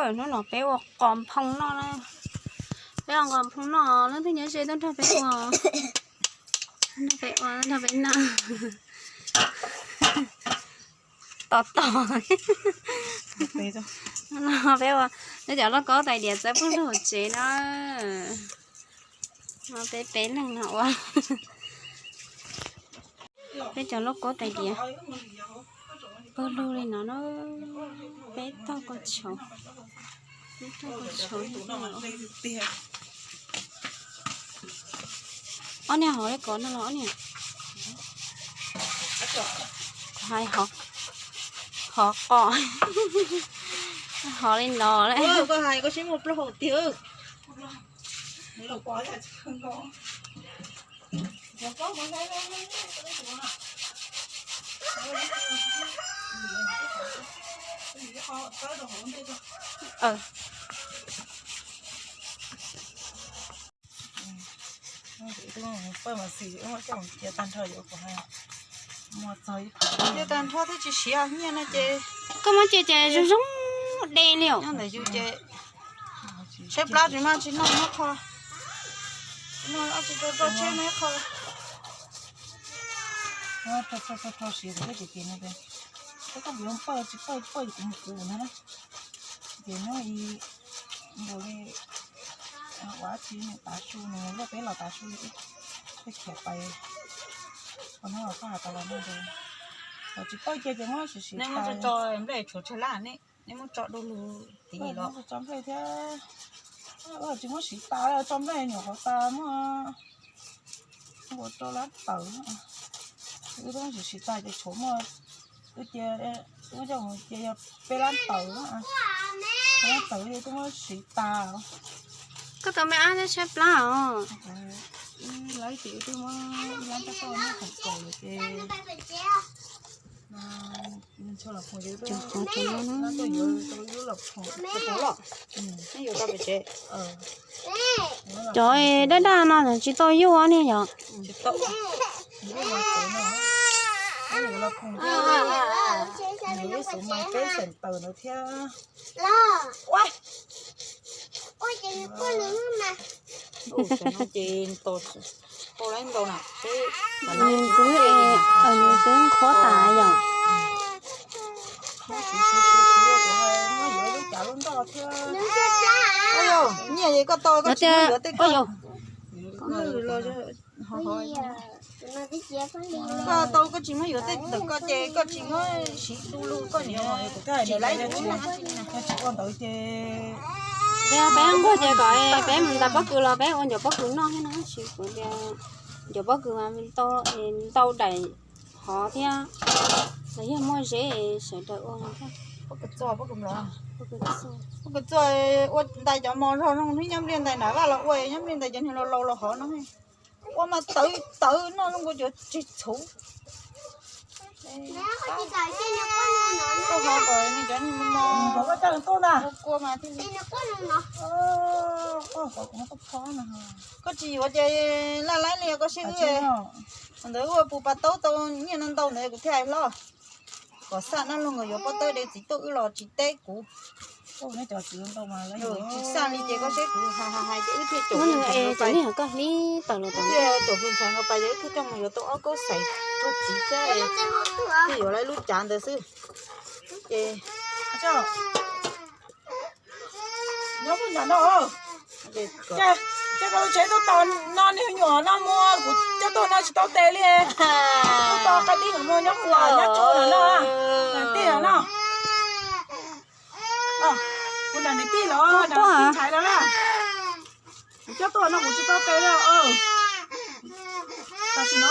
Hnub no peb ua qos nphoo noj na. Peb ua qos nphoo noj, leej twg nyob ze tuaj nrog peb ua, nrog peb ua, nrog peb noj. Tos tos. No peb ua, peb cov lauj kaub tais diav txawb pug lug hauv tsev na. No peb peb leeg no ua. Peb cov lauj kaub tais diav pug lug li no na. Peb tog kua tshauv, peb tog kua tshauv. Ob niag hov li ko no los ob niag? Hais hov, hov qos, hov li no lawm. Koj hais koj sib muag plaub hau tiag. Pawg mas xis, cia tag nrho yuav kuv hais. Cia tag nrho thiaj tsis siav nyiaj no ces. Koj muab cia ces zoo zoo de li os. Nyob ntawm yus ces saib plab tsis maj tsis noj muab qho. Noj ob tsis rau rau tsheb muab qho. Rau rau rau siav thiab ces ces no ces, koj pawg tsis pawg pawg kuv mus kuv ntag na. Ces nyob ib nkaus li ua dab tsi nws tav su, nws luaj peb los tav su li, peb khiav pais. Ua no koj has tas los no ces, tsis pawg cia ces muab siv siv tas. Nplej tshuav tsawg lab ne, nej muab tso du lug tid los tso nplej thiab. Tsis muab siv tas, tso nplej nyuam qhuav tas muaj ua rau lab tawm. Wb twb siv siv tas ces tshuav muaj, wb cia, wb coj mus cia yog peb lab tawm, peb lab tawm ces twb muab siv tas. Koj tau me ab thiab tshaib plab os. Ib lab ces wb twb muab ib lab rau koj muab khoom kaus lawm ces ntsho los khoom ces wb twb yuav rau wb los khoom. Cov daj daj no tsis tau yuj ne yom. Tsis tau. Yuav los khoom thiab, yuav ib xus mais peb xeem tawm ntawd thiab. Nws twb, nws twb qhuav tas yom. Nyiaj es koj tau koj tsis muab yuav tej koj. Koj tau koj tsis muab yuav tej ntawm koj ces koj tsis muab siv du lug koj niam, tsis laib tsis ua ntawd ces. Peb nquag ces kom peb mus ntais pob kws los peb ua ncov pob kws noj thiab no, tsis kuv tias ncov pob kws mas ntau daim hov thiab, los yog muaj zeb sawv daws ua. Pob kws txuas, pob kws txuas ua ntais cov mos zog no, nyob npliaj ntais nram vaj los ua, nyob npliaj ntais cov niag laus laus los hov no. Ua mas tawv tawv noj zoo nkaus cov tsis txhuv. Koj tsis yuav ces laj laib li koj siab wb. Ntawd ua pus pas taub tau nyiaj no ntau ntawd kuv thiaj hais hlob. Kom xaj dab laug nkawd yuav pob tawb de txiv tuaj wb los tsis teb kuv. Tsis xaj li ces koj saib kuv hais hais hais ces wb thiaj caum, thiaj caum hluas ntxhais nkawd pais ces wb thiaj coj mus yuav tau ob kaub xais rau txiv thiab, thiaj yuav lawv lub cav ntawd xwb. Ces nyob puag nram no, ces koj lub tsev tuaj tos no niag nyuam no muag kuv coj tuaj no tsis tau tes li. Tuaj tos qai dib mus nyob puag nyob tso no no, nram tij no. Kuv nram niam tij los nram tij ntxhais los na. Kuv coj tuaj no kuv tsis tau tes li. Tam sim no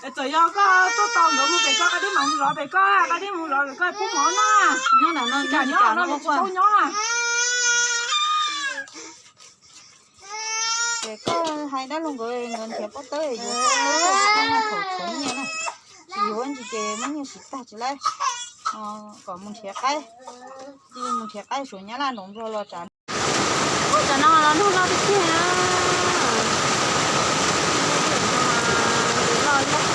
es txawm yog koj tuaj tos nkawd mus pem koj, qai dib mam mus zov pem koj, qai dib mus zov pem koj pub mov na. Nyob nram no, nyob nram no, tsis tau nyob na. Ces koj hais dab laug nkawd, nkawd nrhiav pob tawb yuav pob tawb thaum tshuav nyiaj na. Tsis yuav ntsis ces muab nyiaj siv tag tsis laib. Kom mus nrhiav qaib, mus nrhiav qaib suav nyab laj nraum nplog los tsav. Tam no los nag loj tiag tiag na. Loj loj.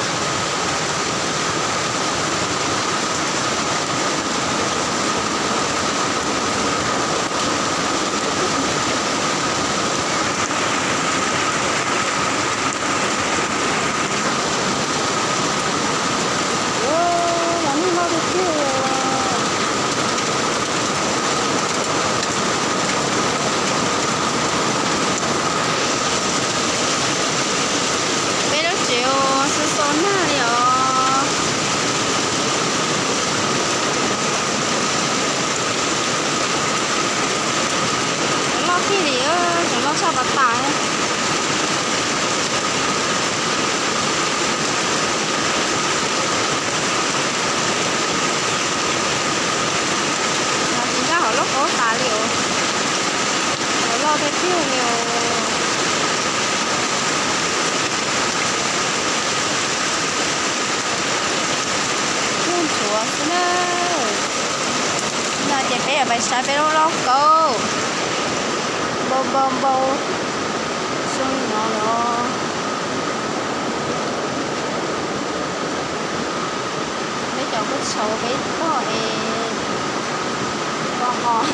Tiag tiag li os. Cuag ntsuav xwb na. No ces peb yuav pais saib peb lub lauj kaub npau npau npau zoo li no los. Peb cov kua tshauv peb tog es pom os.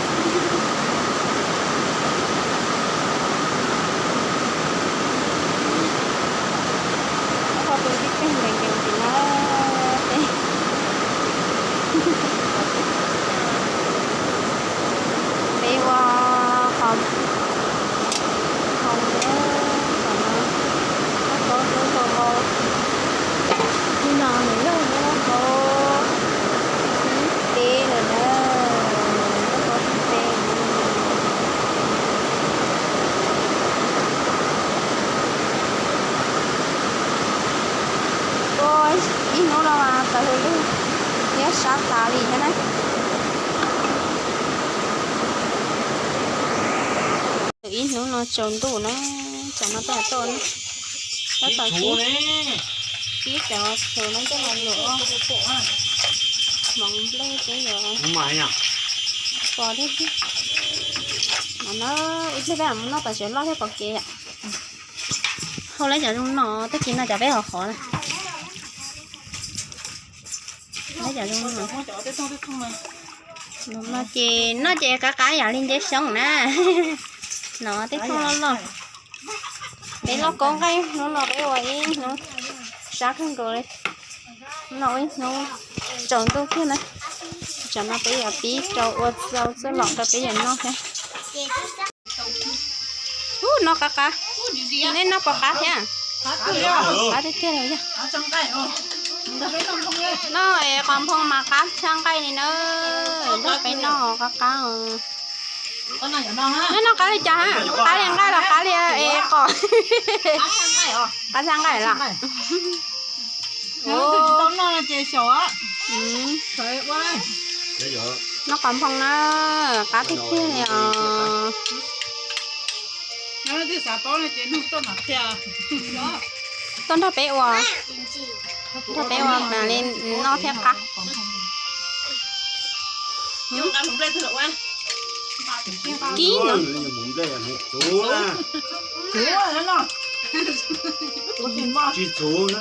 Koj tus tib teg nkees nkees tim no. Peb ua qos hau na, qos no, qos hau hau. Hnub no nws yog hnub hau teb lawm na, hnub hau teb. Ua ib hnub no mas tawv hws lwg thiab sab tas li thiab na. Ib hnub no tsaus ntuj na, tsam no tab tom, tab tom pib cov txhuv no coj los luam hmoov nplej peb yuav pos thiab. Mas no ib pliag peb mam mus noj tam sim loj thiab pom kev yom. Hau lawv cov zoo no, tag kis no cov peb hov hov na. Lawv cov zoo no. No ces noj ces qab qab yam li ntses xyoob na. No tej thooj loj loj. Peb lauj kaub nqaij hnub no peb ua ib hnub sab kawg nkaus li. No ua ib hnub tsaus ntuj kiag na. Tsam no peb yuav pib rau ua txau txuj lom rau peb yuav noj thiab. Ub, no qab qab. Nej noj puas qab thiab? Qab tiag tiag li yog. Noj qos nphoo mas qab tshaj nqaij li na. Nrog peb noj qab qab. Nej noj qab li cas? Qab li nqaij los qab li es qos? Qab tshaj nqaij los? Noj qos nphoo na, qab tiag tiag li os. Tuaj nrog peb ua, nrog peb ua mam li noj thiab qab. Kib no.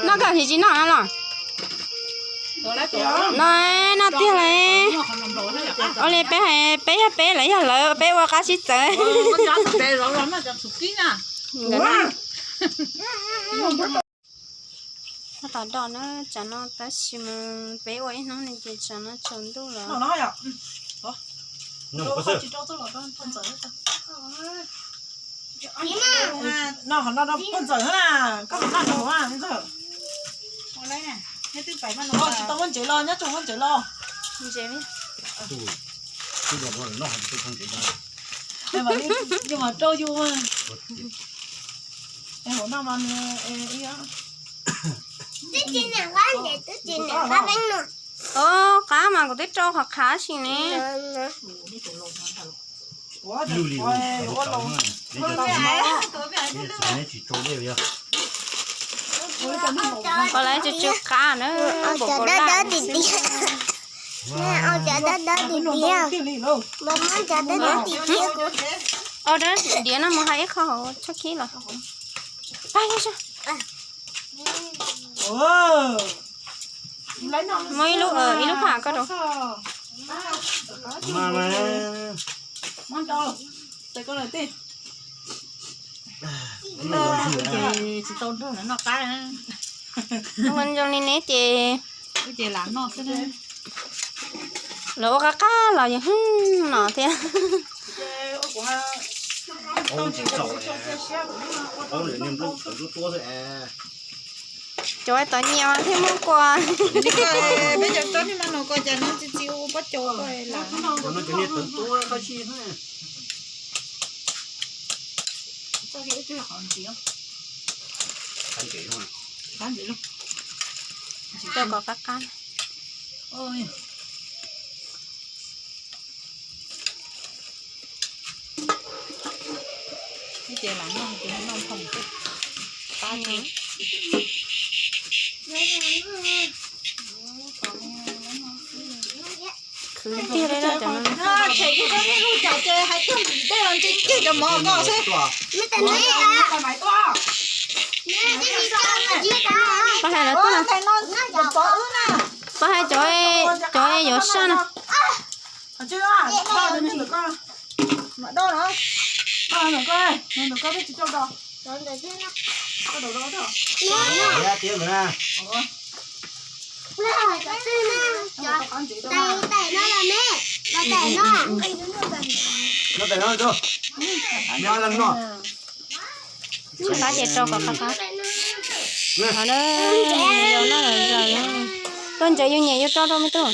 Noj kawg tsis tsis noj no los? No, noj tiag li. Ua li peb hais, peb yog peb, lawv yog lawv, peb ua qab sib txawv. Tab tom dom na, tsam no tab sis mas peb ua ib hnub ne ces tsam no tsaus ntuj lawm. Tsis tau muab ntsev los, nyob tso muab ntsev los. Ntsev li. Rau yus. Os, qab mas kuv twb rau qhov qab si ne. Qhov lawv tsw tsw qab na. Cov dawb dawb tiag tiag. Cov dawb dawb tiag tiag. Muab cov dawb dawb tiag tiag. Ua dawb diav no mus hais ib qho hauv tshab khib los. Muab ib lub, ib lub pham koj rau. Tsis tau nrog noj qab. Zoo li neb ces lawv ua qab qab los yus hwj no thiab. Cov tov nyias thiaj muab kua. Peb cov tsob niag mas no kua cas nws txi txi ua pob cua lam. Tsis tau kom qab qab. Ces lam noj ces noj nphoo xwb. Pab ni. Khwv tiag li no cov no. Tshem kiag koj niag lub cas ces hais tias dej los ntse kiag cov mov ko xwb. Pab hais lawv tuaj na. Pab hais cov, cov yuav saj na. Mam do no, ntawm koj twb tsis coj do. Tais no los me, los tais no. Qab ces rau kom qab qab. Qhov no, yus noj lawm zaws, tuaj ntsev yus nyiam yus rau rau me tub.